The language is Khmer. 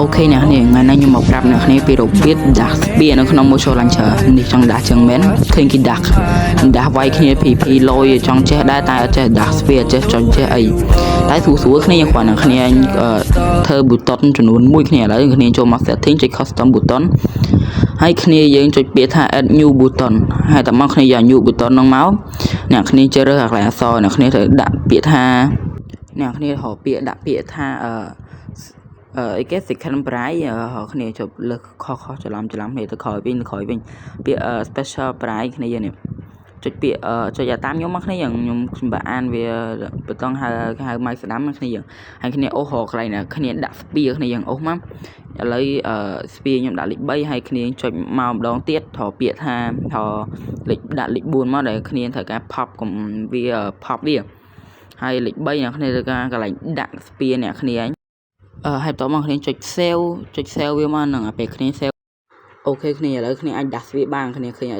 OK អ្នកនេះថ្ងៃនេះខ្ញុំមកប្រាប់អ្នកគ្នាពីរបៀបដាស់ spear នៅក្នុង Mojo Launcher នេះចង់ដាស់ចឹងមែនឃើញគេដាស់ដាស់វាយគ្នា PP លយចង់ចេះដែរតែអត់ចេះដាស់ spear អត់ចេះចង់ចេះអីតែស្រួលស្រួលគ្នាគ្រាន់តែគ្នាអឺធ្វើ button ចំនួនមួយគ្នាឥឡូវគ្នាចូលមក setting ចុច custom button ហើយគ្នាយើងចុចពាក្យថា add new button ហើយតមកគ្នាយក new button ហ្នឹងមកអ្នកគ្នាជ្រើសរើសអាកន្លែងអក្សរអ្នកគ្នាត្រូវដាក់ពាក្យថាអ្នកគ្នារកពាក្យដាក់ពាក្យថាអឺ អឺអីគេ second prize អឺគ្នាជប់លើសខុសខុសច្រឡំច្រឡំគ្នាទៅក្រោយវិញទៅក្រោយវិញពាក្យ special prize គ្នាយើងនេះចុចពាក្យចុចតាមខ្ញុំមកគ្នាយើងខ្ញុំខ្ញុំបើអានវាបន្តហៅគេហៅម៉ៅស្ដាំគ្នាយើងហើយគ្នាអូសរកន្លែងណាគ្នាដាក់ spear គ្នាយើងអូសមកឥឡូវអឺ spear ខ្ញុំដាក់លេខ3ហើយគ្នាចុចមកម្ដងទៀតត្រូវពាក្យថាត្រូវលេខដាក់លេខ4មកដែលគ្នាត្រូវការ pop កុំវា pop វាហើយលេខ3អ្នកគ្នាត្រូវការកន្លែងដាក់ spear អ្នកគ្នាឯង អឺហើយបន្ទាប់មកគ្នាចុច save ចុច save វាមកហ្នឹងអាពេលគ្នា save OK គ្នាឥឡូវគ្នាអាចដាស់វាបានគ្នាឃើញ